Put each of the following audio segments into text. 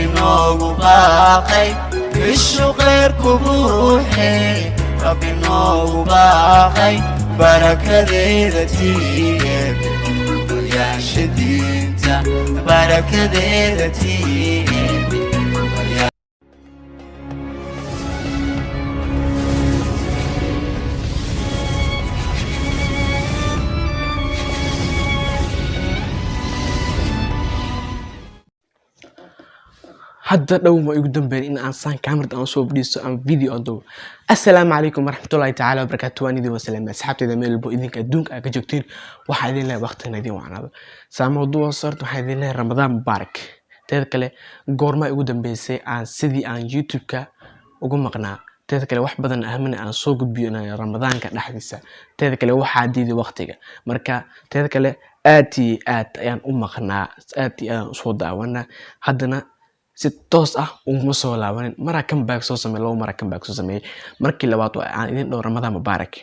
Rabbi noogu baaqay bishu khayrku buuxe, Rabbi noogu baaqay barakadeeda tiye, baryaasha diinta barakadeeda tiye. Hadda dhow ma igu dambeyn in aan saan kaamirada aan soo fadhiisto aan video aan duubo. Assalaamu calaykum waraxmatullaahi tacaala wabarakaatu. Waan idin wasalaamay asxaabteyda meel walbo idinka adduunka aad ka joogtiin. Waxaa idin leeyahay waqtina idin wacnaado. Saama duwa sorta, waxaa idin leeyahay Ramadaan mubaarak. Teeda kale, goorma igu dambeysay aan sidii aan YouTube-ka ugu maqnaa? Teeda kale, wax badan ahmina aan soo gudbiyo Ramadaanka dhexdiisa. Teeda kale, waxaa diiday waqtiga. Marka teeda kale, aad iyo aad ayaan u maqnaa, aad iyo aad aan usoo daawanaa. Haddana si toos ah uguma soo laabanin. Maraa comeback soo sameeyay, laba mara comeback soo sameeyay. Markii labaad waa aan idin dhaho Ramadaan mubaarak,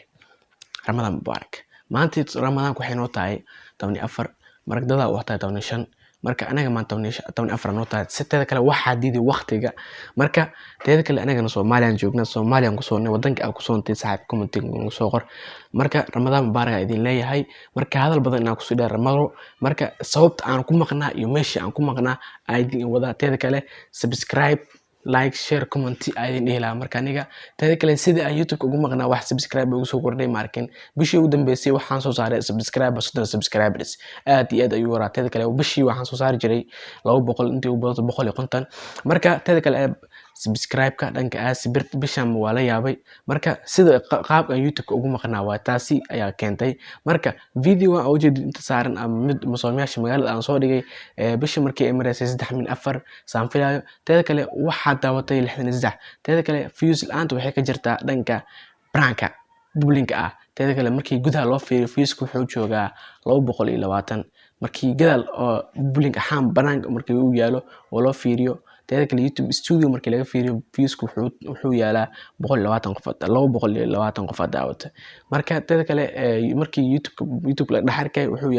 Ramadaan mubaarak. Maanta Ramadaanku waxay noo tahay 14, maragdada waa tahay 15. Marka anaga maanta 14 noo tahay. Si teeda kale, waxaa diiday waqtiga. Marka teeda kale, anagana Soomaaliyaan joognaa, Soomaaliyaan kusoo wadanka aan kusoo ntay. Saaxiib, commenting nagu soo qor. Marka Ramadaan mubaarak aan idin leeyahay. Marka hadal badan inaan kusii dheer maro. Marka sababta aan ku maqnaa iyo meeshii aan ku maqnaa aan idin wadaa. Teeda kale, subscribe, like, share, comment aa idin dhihi lahaa. Marka aniga teeda kale, sidii aan YouTube ugu maqnaa, wax subscribe ugu soo kordhay ma arkin. Bishii ugu dambeysay waxaan soo saaray subscribe 30 subscribers, aad iyo aad ayuu waraa. Teeda kale, bishii waxaan soo saari jiray 200, intii ugu badato 150. Marka teeda kale, subscribe-ka dhanka aasi bishan waa la yaabay. Marka sida qaabka aan YouTube-ka ugu maqnaa waa taasi ayaa keentay. Marka video aan ujeedid inta saaran ama mid masoomayaasha magaalada aan soo dhigay bisha markii ay maraysay saddex min afar saan filayo. Teeda kale, waxaa daawatay 63. Teeda kale, views la'aanta waxay ka jirtaa dhanka prank-ka public-ga ah. Teeda kale, markii gudaha loo fiiriyo, viewska wuxuu joogaa 220. Markii gadaal oo public ahaan banaanka markii uu yaalo oo loo fiiriyo, teeda kale YouTube Studio markii laga fiiriyo, viewska wuxuu yaalaa 120 qof, 220 qof aad daawata. Marka teeda kale, markii YouTube la dhex arkay, wuxuu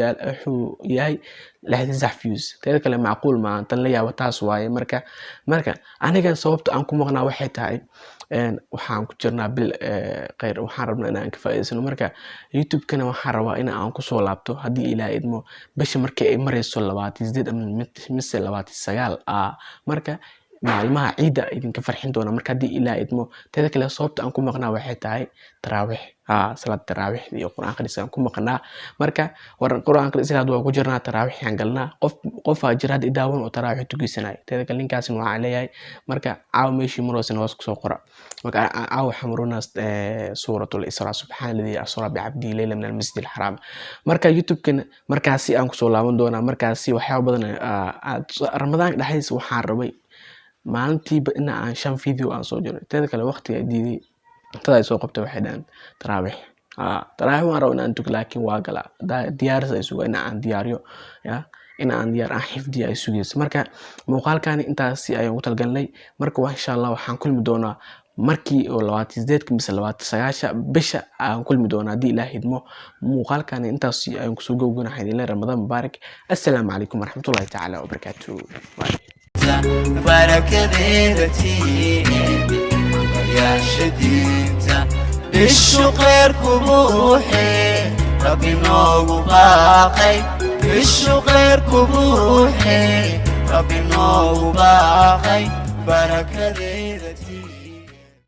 yahay 63 views. Teeda kale, macquul maaha tan la yaabo, taas waaye. Marka aniga sababta aan ku maqnaa waxay tahay waxaan ku jirnaa bil kheyr, waxaan rabnaa in aan ka faa'iidaysano. Marka YouTube-kana waxaan rabaa in aan kusoo laabto haddii Ilaahay idmo bisha markii ay marayso 28 ama mise 29 ah. Marka maalmaha ciidda idinka farxin doona, marka haddii Ilaahay idmo. Teeda kale, sababta aan ku maqnaa waxay tahay taraawiix, haa, salaad taraawiix iyo Qur'aan akhris aan ku maqnaa. Marka war Qur'aan akhris hadda waa ku jirnaa, taraawiix aan galnaa. Qof qofaa jira hadda i daawan oo taraawiix tukeysanaya. Teeda kale, ninkaasina waxaan leeyahay, marka caawa meeshii maraysan hoos kusoo qora. Marka caawa waxaan maroonaa suuratul Israa, subxaana alladii asraa bicabdihi leyla min almasjid alxaraam. Marka YouTube-kana markaasi aan kusoo laaban doonaa. Markaasi waxyaaba badan Ramadaanka dhexdiisa waxaan rabay maalintiiba in aan shan video aan soo jiro. Teeda kale, waqtiga ay diiday cuntada ay soo qabtay, waxay dhahaan taraawiix, haa, taraawiix waan rabaa in aan tuko, laakiin waa galaa diyaaris ay sugaa in aan diyaariyo, ya in aan diyaar aan xifdiya ay sugayso. Marka muuqaalkani intaasi ayaan ugu talagalnay. Marka waa insha Allah waxaan kulmi doonaa markii oo 28-ka mise 29-ka bisha aan kulmi doonaa haddii Ilaah idmo. Muuqaalkani intaas ayaan kusoo gowgana. Waxaan idin leeyahay Ramadaan mubaarak. Assalaamu calaykum waraxmatullahi tacaala wabarakaatu. Barakadeeda tiye, baryaasha diinta bishu khayrku buuxe, Rabbi noogu baaqay bishu khayrku buuxe, Rabbi noogu baaqay barakadeeda tiye.